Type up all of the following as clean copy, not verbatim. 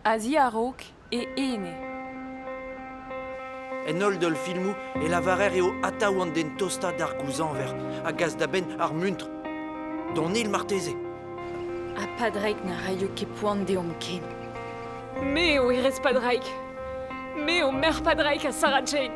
A-ziaraok e ene. En holl deulfilmoù e lavarer eo atav an den tostañ d'ar gouzañver a gas da benn ar muntr. D'an eil marteze. Ha Padraig na raio ket poan deomp ken. Me eo hêrezh Padraig. Me eo merc'h Padraig ha Sarah Jane.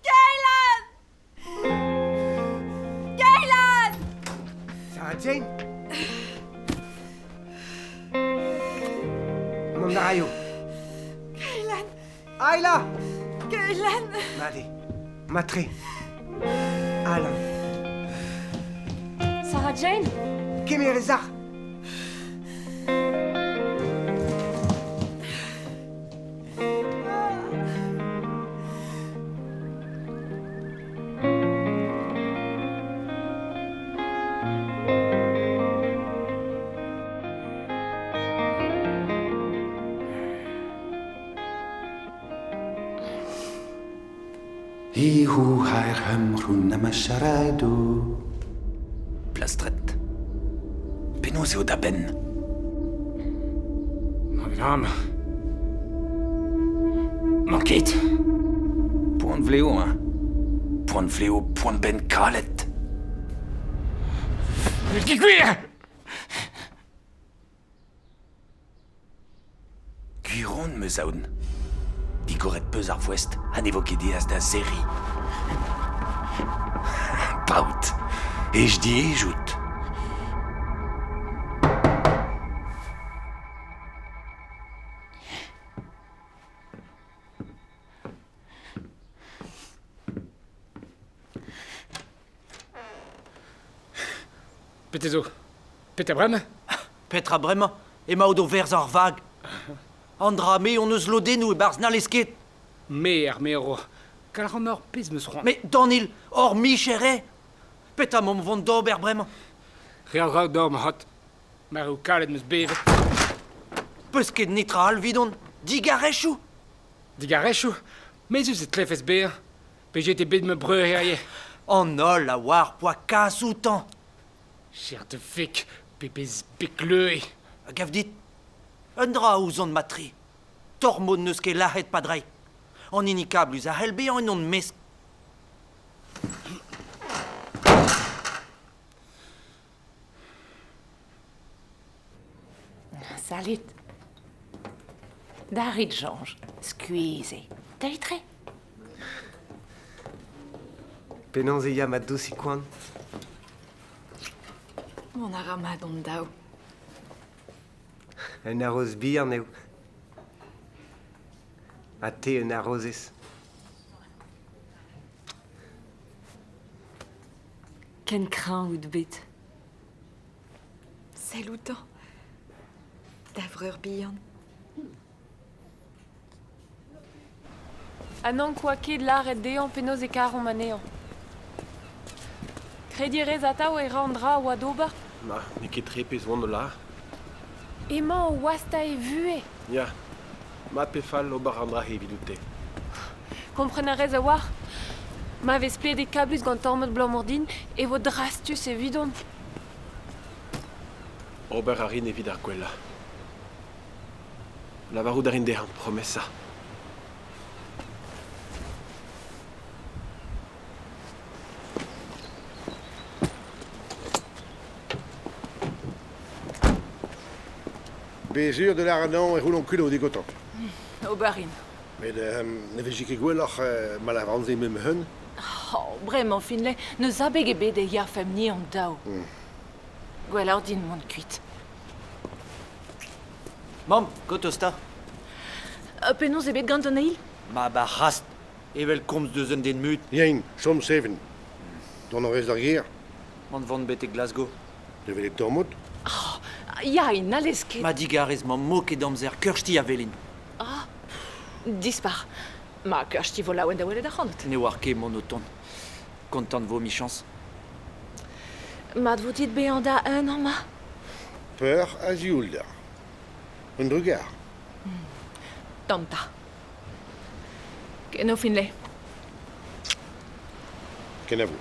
Kaylan! Kaylan! Sarah Jane Mont a raio. Kaylan! Ayla! Kaylan! Mat eo. Mat-tre. Alan. Sarah Jane? Kemer e sac'h. Hihu haer hymrwn am y siaradw. Plastret. Penaos eo da benn? Mañ Mañ ket. Poan vleo, hein? Poan vleo, poan benn kalet. N'eo ket gwir! Gwir on, 'meus aon. Digoret 'peus ar voest ha ne vo ket aes da serriñ. Paotr, ej-diej out. Petra zo? Petra bremañ? Petra bremañ? Emaout o verzañ ar vag. An dra-me hon eus lodennoù e-barzh n'hallez ket. Me ar mero. Kalc'h an ur pezh 'm eus c'hoant. Mais Danil, hor micher eo. Petra 'maomp vont d'ober bremañ? Re a dra d'ober ma c'hot. Mar eo kalet 'm eus bevet. Peus ket netra all 'vidon? Digarezhioù? Digarezhioù? Mezhus e tlefes bezañ. Pejet eo bet ma breur hirie. An holl a oar poa kas outañ. Cher de fek, pebezh bekleue. A gav dit? Un dra ouzon mat-tre. Tormod n'eus ket lazhet Padraig. An hini kablus a c'hell bezañ en hon mesk. Salut. Da rit soñj, skuizh eo. Deuit-tre. Penaos e ya ma dousig koant? Mont a ra mat hon daou. Un haroz bihan eo. Ha te un harozez. Ken kreñv out bet. Sell outañ, da vreur bihan. Ha n'ankoua ket lâret dezhañ penaos e karomp anezhañ. Krediñ 'rez atav e ra an dra a oa d'ober? Ma, n'eo ket tre pezh 'oan o lâr. Emañ o wastañ e vuhez. Ya, mat pe fall ober an dra-se evidout-te. Kompren a rez a-walc'h. Ma vez pledet kablus gant tormod 'blamour din e vo drastus evidon. Ober a rin evit ar gwellañ. Lavarout a rin dezhañ promesa. Bez sur da lâret anezhañ e c'houlomp kulo digantañ. Ober rin. Met ne vije ket gwelloc'h ma lavaran-se memes-hun? Oh, bremañ, Finlay, n'eus abeg ebet e yafemp-ni hon daou. Gwelloc'h din mont kuit. Mamm, gortoz 'ta. Penaos eo bet gant an eil? Mab ar c'hast, evel komz deus un den mut. Yen, chom seven. Dont a rez d'ar gêr? Mont vont betek Glasgow. Ne welet tormod? Oh, ya, n'hallez ket. Ma digarez, mamm, 'mo ket amzer, Kirsty a welin. Ah, dispar. Ma Kirsty vo laouen da welet ac'hanout. Ne oar ket mont o tont. Kontant 'vo 'michañs. Mat 'vo dit bezañ da un amañ? Peoc'h ha sioulder. Un drugar. Tamm 'ta. Kenavo Finlay. Kenavo.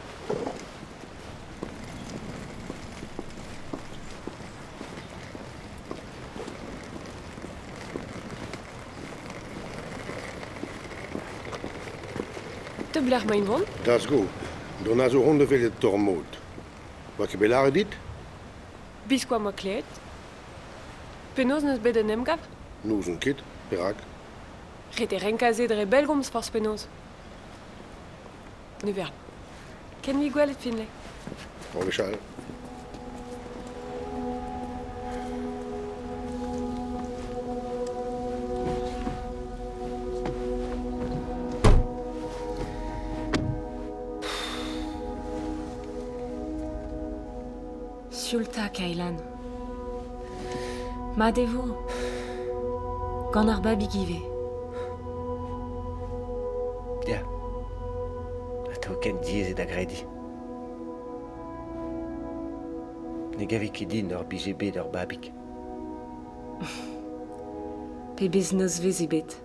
Te blec'h 'maint 'vont? Das go. Dont a zo ront da welet Tormod. Oa ket bet lâret dit? Biskoazh 'moa klevet. Penaos n'eus bet un emgav? N'ouzon ket. Perak? Ret eo renkañ se dre bellgomz forzh penaos. Ne vern. Ken vi gwelet, Finlay. Ur wech all. Sioul 'ta, Kailan. Mat e vo. Gant ar babig ivez. Ya. Atav ken diaes eo da grediñ. Ne gave ket din hor bije bet ur babig. Pebezh nozvezh eo bet.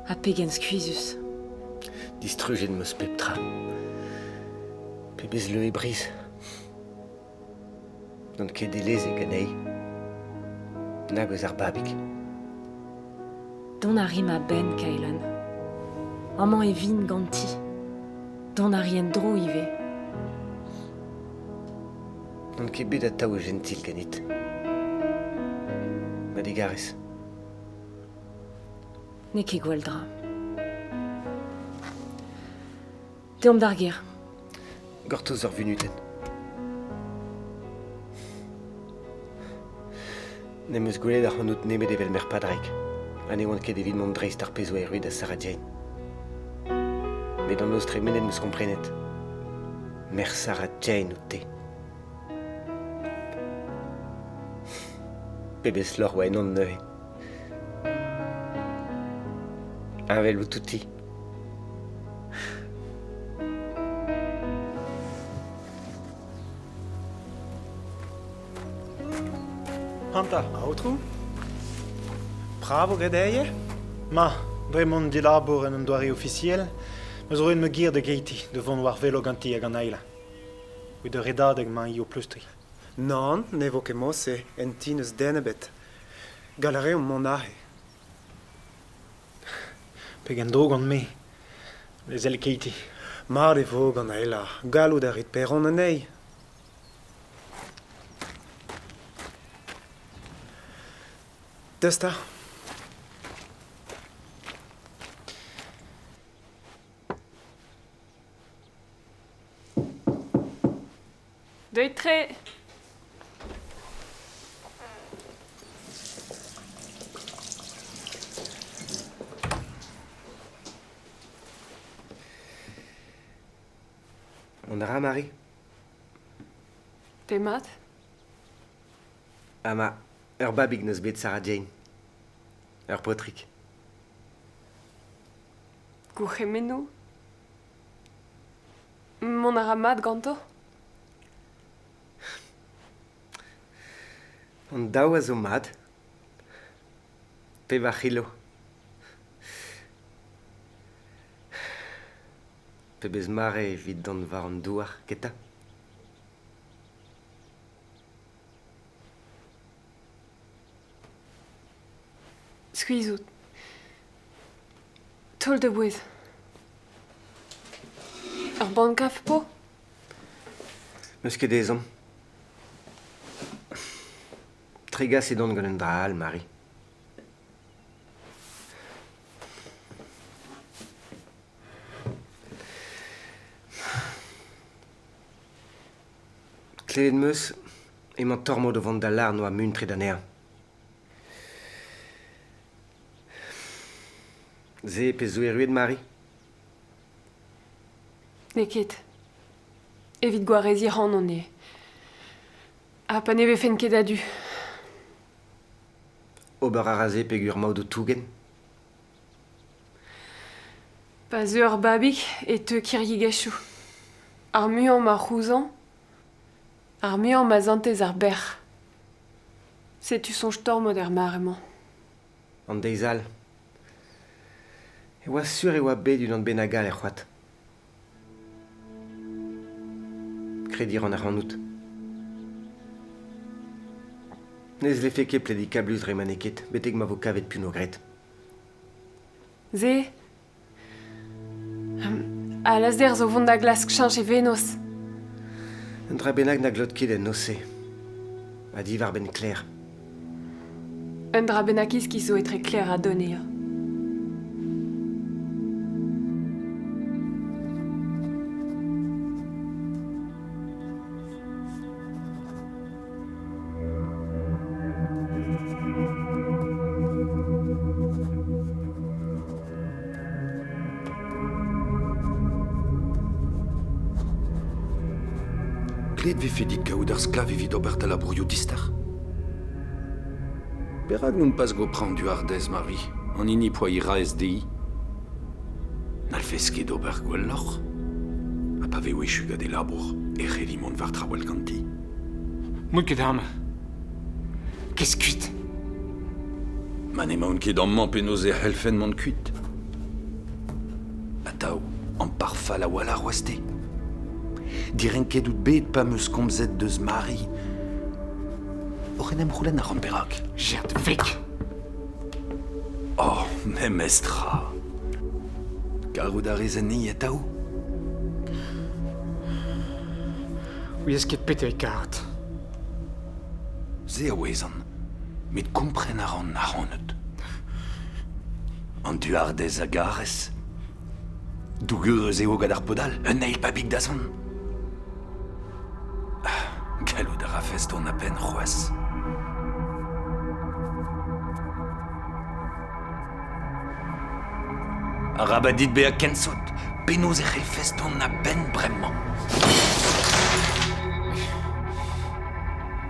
Ha pegen skuizhus. Distrujet 'm eus pep tra. Pebezh leue brizh. N'on ket dellezek anezhi. Nag eus ar babig. Dont a ri ma benn, Kaelan. Amañ e vin ganti. Dont a ri en-dro ivez. N'on ket bet atav jentil ganit. Ma digarez. N'eo ket gwall dra. Deomp d'ar gêr. Gortoz ur vunutenn. N'em eus gwelet ac'hanout nemet evel merc'h Padraig, ha ne oan ket evit mont dreist ar pezh oa erruet da Sarah Jane. Met an noz tremenet 'm eus komprenet. Merc'h Sarah Jane out-te. Pebezh lorc'h oa ennon neuze. Heñvel out outi. Hanta, aotrou. Brav eo graet eo? Ma, dre m'on dilabour en un doare ofisiel, 'm eus roet ma ger da Gatie da vont war velo ganti hag an eil. Evit ur redadeg 'mañ-hi o pleustriñ. Nann, ne vo ket mod-se, en ti n'eus den ebet. Gall a reomp mont aze. Pegen drouk on-me. Lezel Katie. Mat e vo gant Aela. Gallout a rit paeron anezhi. Deus 'ta. Deuit-tre. Mont a ra, Mari? Demat. Ha ma, ur babig 'neus bet Sarah Jane. Ur paotrig. Gourc'hemennoù. Mont a ra mat ganto? An daou a zo mat. Pevar c'hilo. Pebezh mare evit dont war an douar, keta? Skuizh out. Taol da bouez. Ur bann-kaf 'po? N'eus ket ezhomm. Tregaset on gant un dra all, Mari. Klevet 'm eus emañ Tormod o vont da lâr 'noa muntret anezhañ. Se pezh zo erruet, Mari? N'eo ket. Evit gwareziñ ac'hanon eo. Ha pa ne vefen ket a-du. Ober a ra se peogwir 'maout o tougen? Pa zeu ar babig e teu kirriegezhioù. Ar muiañ ma c'houzañv, ar muiañ ma santez ar bec'h. Setu soñj Tormod er mare-mañ. An deiz all e oa sur e oa bet unan bennak all er c'hoad. Krediñ a ran ac'hanout. Ne zlefe ket plediñ kablus dre ma n'eo ket, betek ma vo kavet piv 'no graet. Se Alasdair zo vont da glask cheñch e vennozh. Un dra bennak na glot ket en noz-se. Ha diwar-benn Claire. Un dra bennak iskis zo etre Claire ha Donia. Dleet 'vefe dit kaout ar sklav evit ober da labourioù dister. Perak nompas goprañ an duardez, Mari, an hini poa hiraezh dezhi? N'hallfes ket ober gwelloc'h? Ha pa vezo echu gant e labour e c'helli mont war trawal ganti. N'out ket amañ. Kez kuit. Ma n'emaon ket amañ penaos e c'hellfen mont kuit? Atav, amparfal a-walc'h oas-te. Direnket out bet pa 'm eus komzet deus Mari. Oc'h en em c'houlenn a ran perak. Gerd vek. Oh, memes tra. Karout a rez anezhi atav? Ouiez ket petra eo karout. Se a ouezan, met kompren a ran ac'hanout. An duardez a garez. Dougeurus eo gant ar pod all, un eil pabig da zont. Gallout a rafes dont a-benn c'hoazh. Arabat dit bezañ ken sot. Penaos e c'hellfes dont a-benn bremañ?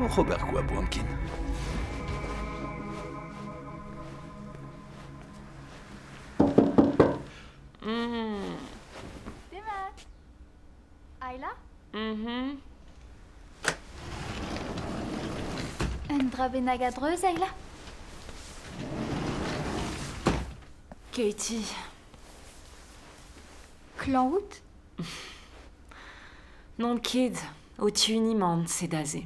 Oc'h ober quoi, Boankin? Demat. Ayla? Mhm. Un dra bennak a-dreuz, Ayla? Katie. Klañv out? N'on ket. O tuniñ 'maon, sed aze.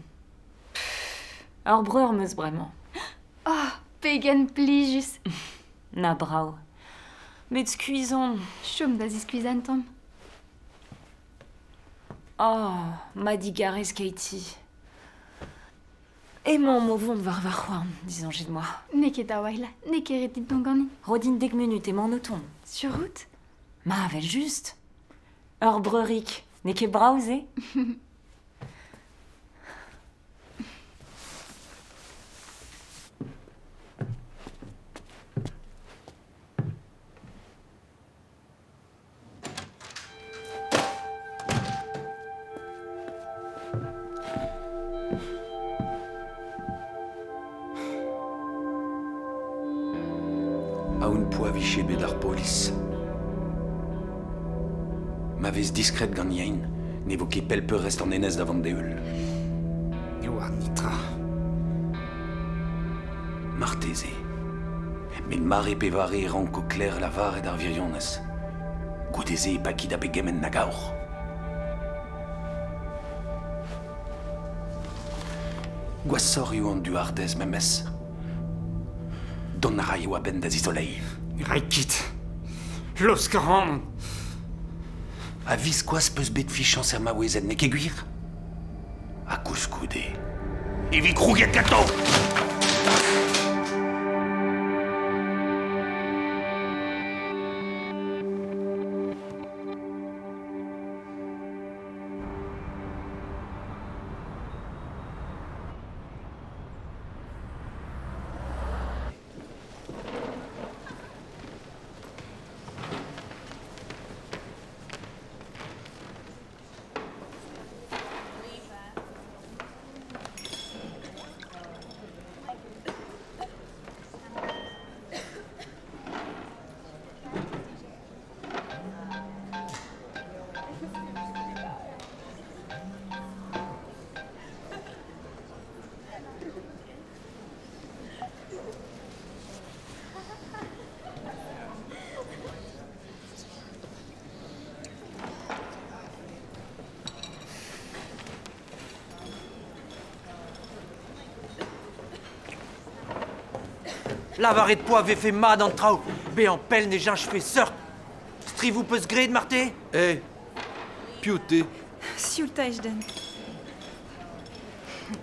Ur breur 'm eus bremañ. Oh, pegen plijus! Na brav. Met skuizh on. Chom da ziskuizhañ un tamm. Oh, ma digarez, Katie. Emaomp o vont war va c'houarn, disoñjit-moi. N'eo ket da Ayla, n'eo ket ret dit dont ganin. Ro din dek munut, emaon o tont. Sur out? Ma, evel-just. Ur breurig, n'eo ket brav se? Aon poa 'vije bet ar polis. Ma vez diskred gant Yein, ne vo ket pell peurrest an enez da vont d'e heul. Ne oar netra. Marteze. Met mare pe vare e ranko Claire lavaret ar wirionez. Goude-se e paki da begement nag aour. Gwashoc'h eo an duardez memes. Dont a raio a-benn da zizoleiñ. Ne ray ket. Laosk ac'hanon. A-viskoazh 'peus bet fichañs er maouezed, n'eo ket gwir? Ha koulskoude, e vi krouget ganto! Lavaret poa vefe mat an traoù, bezañ pell ne cheñchfe seurt. Strivoù peus graet marte? Eh, piv te? Sioul 'ta den.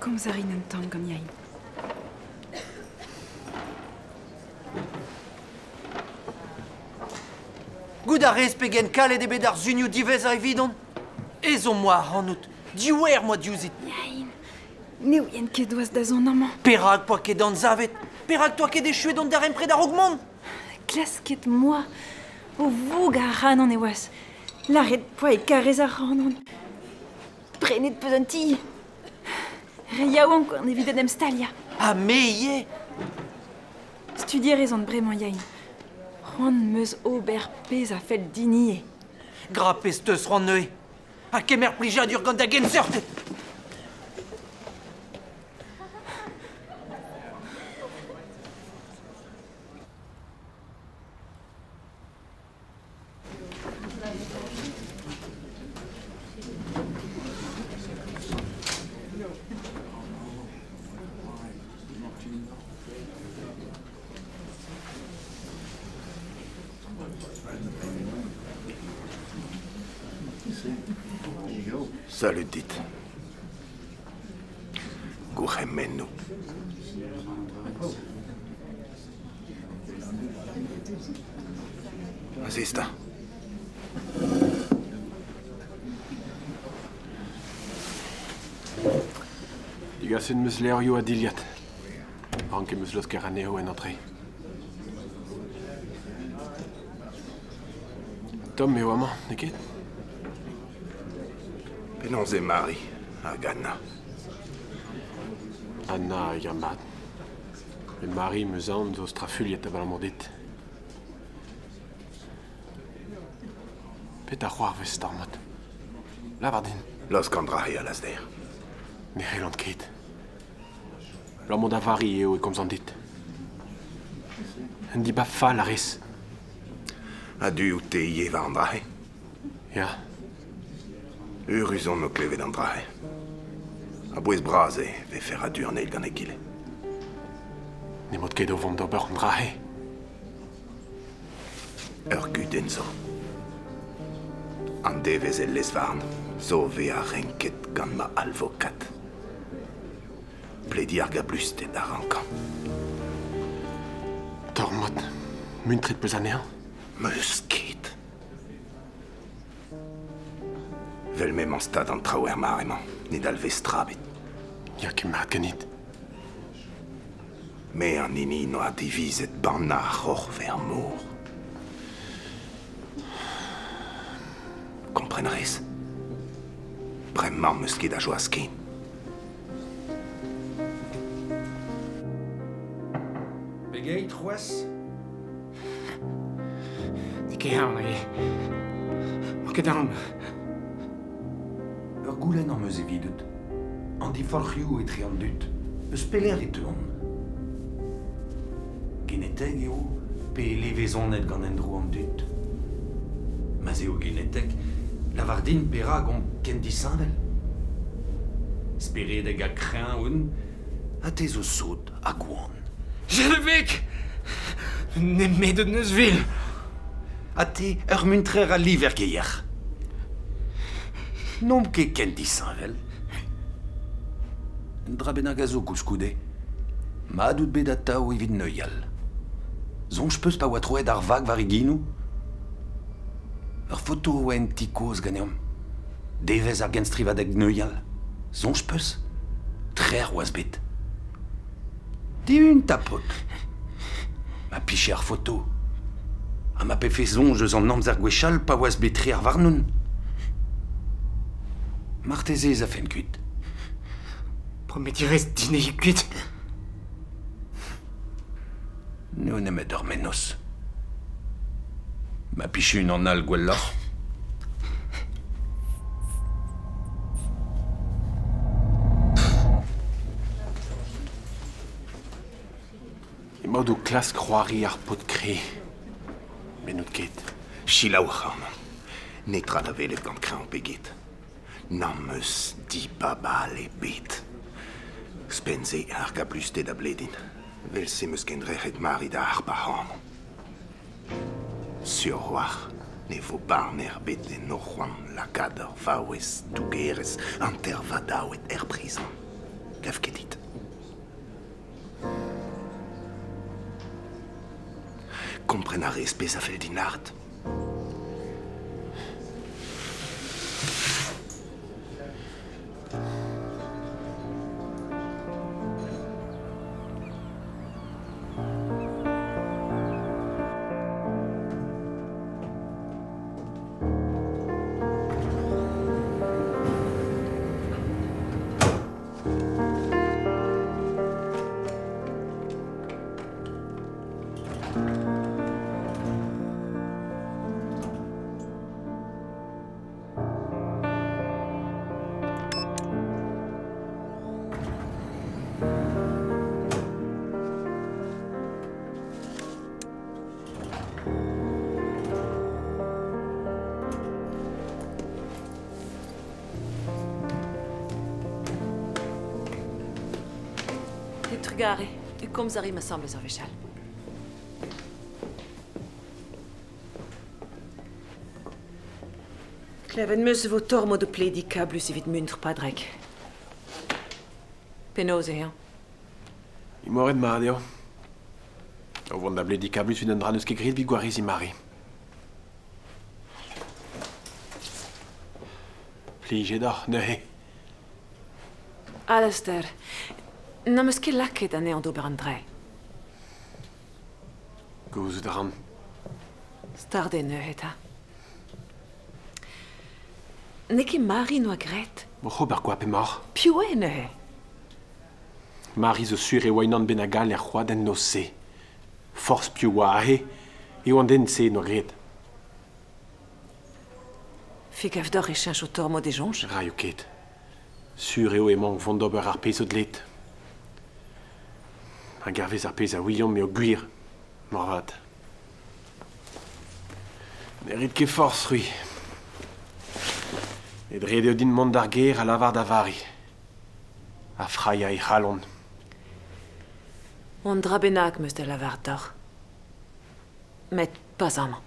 Komz a rin un tamm gant Yain. Goût a rez pegen kalet eo bet ar sunioù diwezhañ evidon? Ezhomm 'moa ac'hanout. Diouer 'moa diouzhit. Yain, ne ouien ket oas da zont amañ. Perak 'poa ket anzavet? Perak 'toa ket echuet hon darempred a-raok mont? Klasket 'moa. O vougañ ac'hanon e oas. Lâret 'poa e karez ac'hanon. Prenet 'peus un ti. Re yaouank on evit en em staliañ. Ha me ivez. Studierez on bremañ, Yain. C'hoant 'm eus ober pezh a fell din ivez. Gra pezh 'teus c'hoant neuze. Ha kemer plijadur gant da genseurted. Salud dit. Gourc'hemennoù. Azez 'ta. Degaset 'm eus levrioù ha dilhad. Ranket 'm eus laosker anezho en antre. Tomm eo amañ, n'eo ket? Penaos eo Mari hag Anna? Anna a ya mat. Met Mari 'm eus aon zo strafuilhet abalamour dit. Petra c'hoarvez, Tormod? Lavar din. Laosk an dra-se a laz-der. Ne c'hellan ket. Abalamour da Vari eo e komzan dit. Un dibab fall a rez. A-du out-te ivez war an dra-se? Ya. Eürus on o klevet an dra-se. A-bouez-bras eo e vefe a-du an eil gant egile. N'emaout ket o vont d'ober an dra-se. Ur gudenn zo. An devezh el lez-varn zo o vezañ renket gant ma alvokad. Plediñ ar gablusted a rankan. Tormod, muntret 'peus anezhañ? 'Meus ket. Vel m'emañ stad an traoù er mare-mañ, ne dalvez tra ebet. Ya ket mat ganit. Me an hini 'noa divizet bannañ ar c'horf er mor. Kompren 'rez? Bremañ 'm eus ket a joaz ken. Pegeit c'hoazh? N'eo ket aon ivez. N'eo ket aon. Ur goulenn am eus evidout. An diforc'hioù etre an dud, eus pelec'h e teuont? Genetek eo pe levezonet gant endro an dud? Ma'z eo genetek, lavar din perak omp ken disheñvel. Speredek ha kreñv on, ha te zo sot ha gwan. Jelvig Nemet un euzhvil Ha te, ur muntrer a liver geier. N'omp ket ken disheñvel. Un dra bennak a zo koulskoude. Mat out bet atav evit neuial. Soñj 'peus pa oa troet ar vag war e genoù? Ur foto a oa en ti kozh ganeomp. Devezh ar genstrivadeg neuial. Soñj 'peus? Trec'h oas bet. Dihun 'ta paotr. Ma pije ar foto. Ha ma pefe soñj eus an amzer gwechall pa oas bet trec'h warnon. Marteze ez afen kuit. Prometiñ 'rez din e kuit. N'eo nemet ur mennozh. Ma pije unan all gwelloc'h. Emaout o klask c'hoari ar paotr kre. Met n'out ket. Selaou ac'hanon. Netra da welet gant kreñv pe get. N'am eus dibab all ebet. Ouzhpenn-se ar gablusted a bledin. Evel-se 'm eus kendrec'het Mari da harpañ ac'hanon. Sur 'oac'h ne vo barner ebet en o c'hoant lakaat ur vaouez dougerez hanter-vadaouet er prizon. Gav ket dit? Kompren a rez pezh a fell din lâret? Trugarez, komz a rimp asambles ur wech all. Klevet 'm eus e vo tormod o plediñ kablus evit muntr Padraig. Penaos eo eñ? Imoret mat eo. O vont da blediñ kablus evit un dra n'eus ket graet evit gwareziñ Mari. Plijet oc'h neuze. Alastair, n'am eus ket lakaet anezhañ d'ober an dra. Gouzout a ran. Start eo neuze eta. N'eo ket Mari 'noa graet. Oc'h ober goap emaoc'h. Piv eo neuze? Mari zo sur e oa unan bennak all er c'hoad en noz-se. Forzh piv oa aze eo an den-se 'noa graet. Fe gav deoc'h e cheñcho tormod e soñj? Raio ket. Sur eo emañ o vont d'ober ar pezh zo dleet. Hag hervez ar pezh a ouiomp eo gwir, moarvat. Ne rit ket forzh, c'hwi. Met ret eo din mont d'ar gêr a lavar da Vari. Ha frailhañ he c'halon. Un dra bennak 'm eus da lavaret deoc'h. Met pas amañ.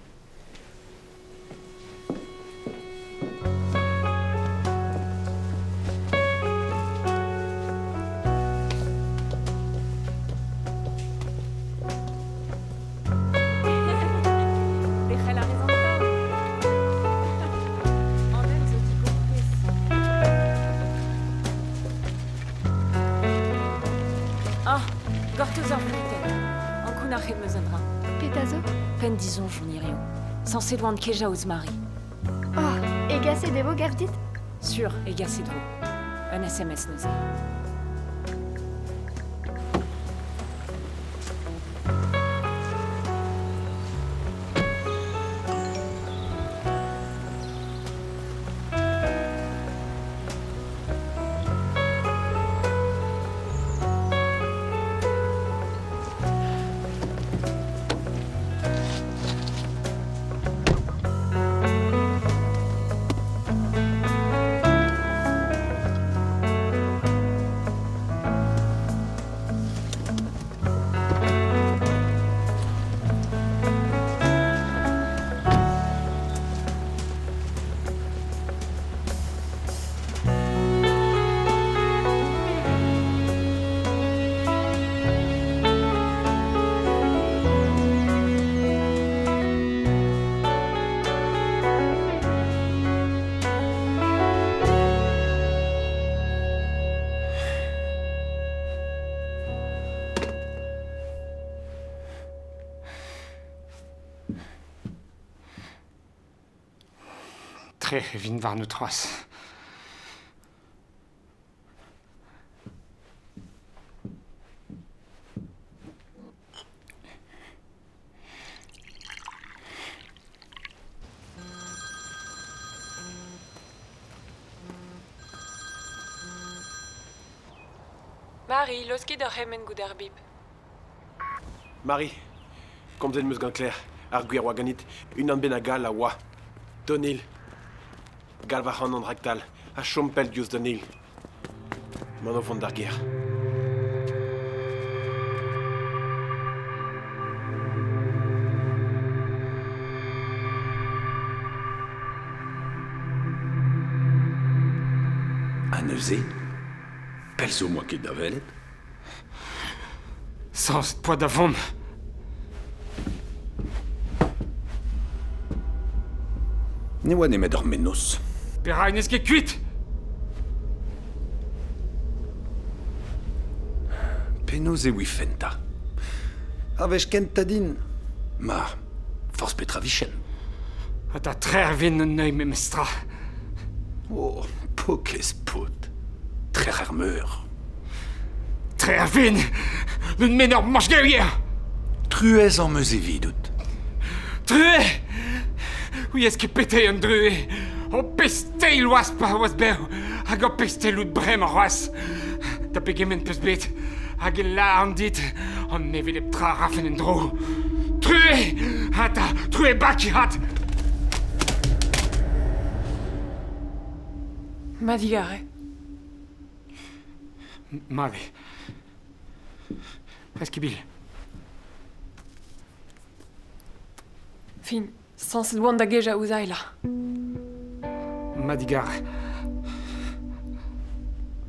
Derc'hel a rez an taol. An hent zo digompez. Ah, gortoz ur vunutenn. Ankounac'het 'm eus un dra. Petra zo? Penn disoñj on hiziv. Sañset oan kejañ ouzh Mari. Oh, egaset e vo, gav dit? Sur, egaset vo. Un SMS neuze. Trec'h e vin warnout c'hoazh. Mari, laoskit hoc'h hemenn goude ar bip. Mari, komzet 'm eus gant Claire, ar gwir oa ganit, unan bennak all a oa. Donil. Galv ac'hanon raktal ha chom pell diouzh Donil. Emaon o vont d'ar gêr. neuze? Pell zo 'moa ket da welet. Sañset 'poa da vont. Ne oa nemet ur mennozh. Perak n'ez ket kuit? Penaos e ouifen 'ta? Ar wech kentañ din. Ma, forzh petra 'vijen. Ha ta trec'h 'vin un neuze memestra. Oh, paourkaezh paotr. Trec'h ar meur. Trec'h 'vin! N'on met ur mañch-gevier! Truez am eus evidout. Truez! Ouiez ket petra eo an druez. Ho pesteil oas pa oas bev, hag ho pesteil out bremañ c'hoazh. Da pegement 'peus bet, hag e lâran dit an hevelep tra a rafen en-dro. Truez! Ata, truez bak-hat! Ma digarez. Mat eo. Preskibil. Fin, sañset oan da gejañ ouzh Ayla. Ma digarez.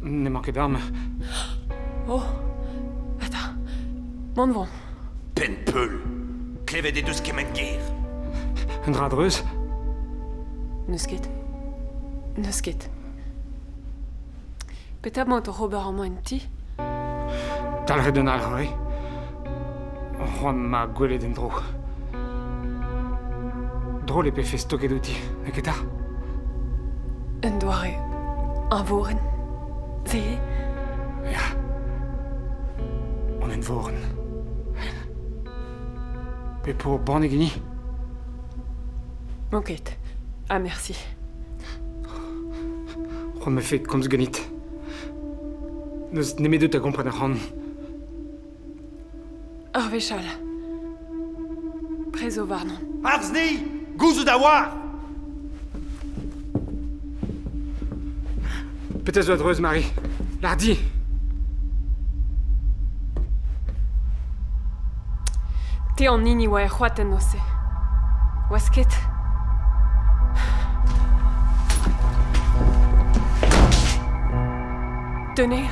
N'emañ ket amañ. Oh, ata, mont vont. Penn-peul. Klevet he deus kement ger. Un dra dreuz? N'eus ket. N'eus ket. Petra emañ oc'h ober amañ en ti? Dalc'het un alc'hwez. C'hoant ma gwelet en-dro. Drol e pefe stoket outi, n'eo ket 'ta? Un doare eñvorenn, se eo? Ya. An envorenn. Pe po banne geni? N'on ket. Ah, merci. C'hoant 'mefe komz ganit. N'eus nemedout da gompren ac'hann. Ur wech all. Prez zo warnon. Arzni! Gouzout a oar! Petra zo a-dreuz, Marie? Lardi! Te an hini oa er c'hoad en noz-se. Oas ket? Tenez.